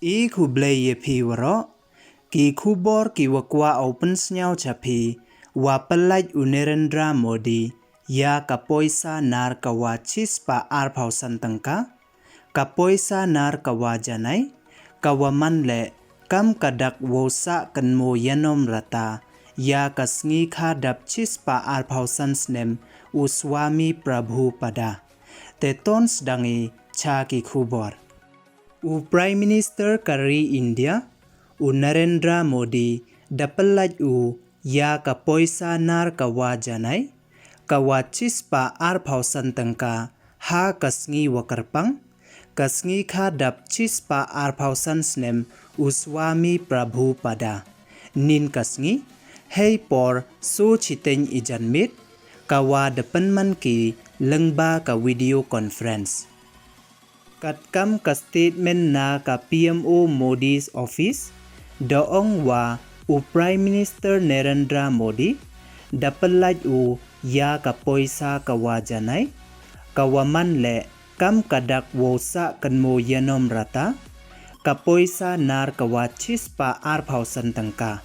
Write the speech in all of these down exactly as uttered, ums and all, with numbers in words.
I khublei ya phi waroh, ki khubor ki wa kwah u pynsngew cha phi, wa pyllait u Narendra Modi ya ka poisa nar ka wa chispah arphaw san tyngka, ka poisa nar ka wa janai, ka wa man leh kam ka dak wow sah kynmaw yanom rta ya ka sngi kha dap chispah arphaw san snem u Swami Prabhupada. Te ton sdang i cha ki khubor. U Prime Minister ka ri India, u Narendra Modi, da pyllait u ya ka poisa nar ka wa janai, ka wa chispah arphaw san tyngka, ha ka sngi wa kyrpang, ka sngi kha dap chispah arphaw san snem u Swami Prabhupada. Nin ka sngi, hei por so chiteng i janmiet, ka wa da pynman ki lyngba ka video conference. Katkam ka statement na ka P M O Modi's office, da ong wa u Prime Minister Narendra Modi, da pyllait u ya ka poisa ka wa janai, ka wa man leh kam ka dak wow sah kynmaw yanom rta, ka poisa nar ka wa chispah arphaw san tyngka.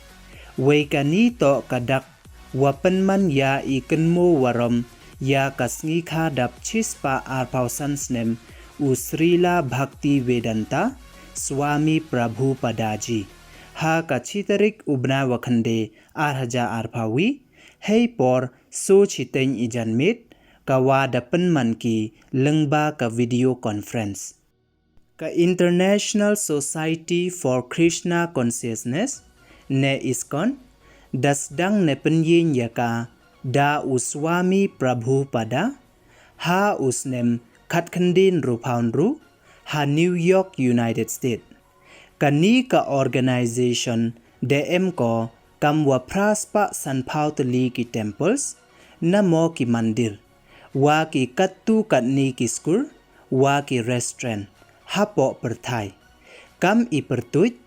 Wei kani toh ka dak wa pynman ya i kynmaw warom ya ka sngi kha dap chispah arphaw san snem u Srila Bhaktivedanta Swami Prabhupada ji. Ha ka chi tarik u bnai wa khyndai ar hajar arphaw wi, hei por so chiteng i janmiet, ka wa da pynman ki lyngba ka video conference. Ka International Society for Krishna Consciousness, ne ISKCON, da sdang ne pynyeng ya ka da u Swami Prabhupada, ha u snem khatkhynde ynruphaw ynru, ha New York, United States. Kani ka organization da em ko kam wa phra spah sanphaw tylli ki temples, namo ki mandir, wa ki kattu katni ki skur, wa ki restaurant, hapoh pyrthai. Kam i pyrtuit,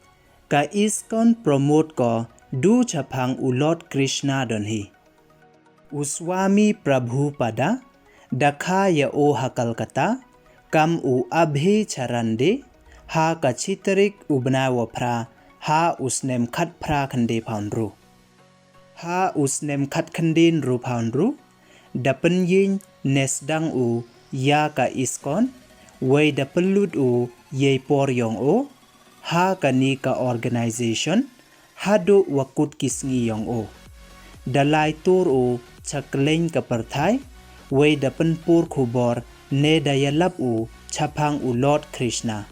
ka ISKCON promote ko du chaphang u Lord Krishna don hi. U Swami Prabhupada da kha ya o ha Kolkata, kam u Abhay Charan Dey, ha ka chi tarik u bnai wa phra, ha u snem khatphra khynde phaw ynru. Ha u snem khatkhynde ynruphaw ynru, da pynyeng ne sdang u ya ka ISKCON, wei da pynlut u yei por yong o ha kani ka organization, haduh wa kut ki sngi yong o. Da lai tur u cha kylleiñ ka pyrthai, wei da pynpur khubor ne da yalap u chaphang u Lord Krishna.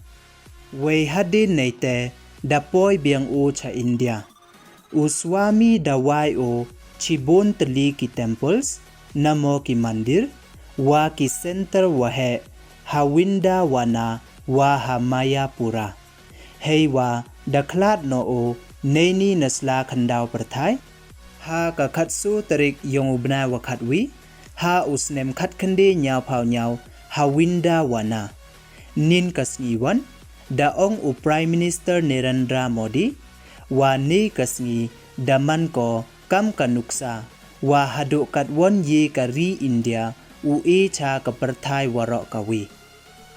Wei hadien neite da poi biang u cha India. U Swami da wai u chibun tylli ki temples, namo ki mandir, wa ki center waheh ha Vrindavan wa ha Mayapura. Hei wa da khlad noh u neini na sla khyndaw pyrthai, ha ka khatsaw tarik yong u bnai wa khatwi, ha u snem khatkhynde ynñiawphaw ynñiaw, ha Vrindavan. Nin ka sngi wan, da ong u Prime Minister Narendra Modi, wa ni ka sngi da man ko kam ka nuksa, wa haduh katwon ye ka ri India u e cha ka pyrthai waroh kawi.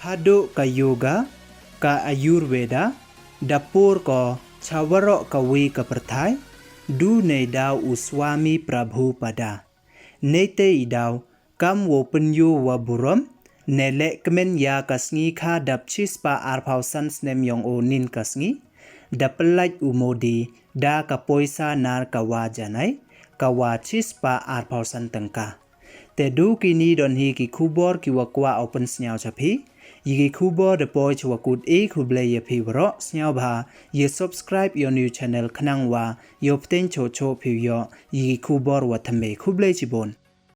Haduh ka yoga, ka Ayurveda, da pur ko cha waroh kawi ka pyrthai, du neidaw u Swami Prabhupada. Neite i daw, kam wow pynyoo wa burom, ne lehkmen ya ka sngi kha dap chispah arphaw san snem yong o nin ka sngi, da pyllait u Modi da ka poisa nar ka wa janai, ka wa chispah arphaw san tyngka. Te du kini don hi ki khubor ki wa kwah u pynsngew cha phi. Yei ki khubor da poi cha wa kut, e khublei ya phi waroh, sngewbha ya subscribe ya u new channel khnang wa yow pteng choh choh phi u yoh yei ki khubor wa thymme. Khublei chibun.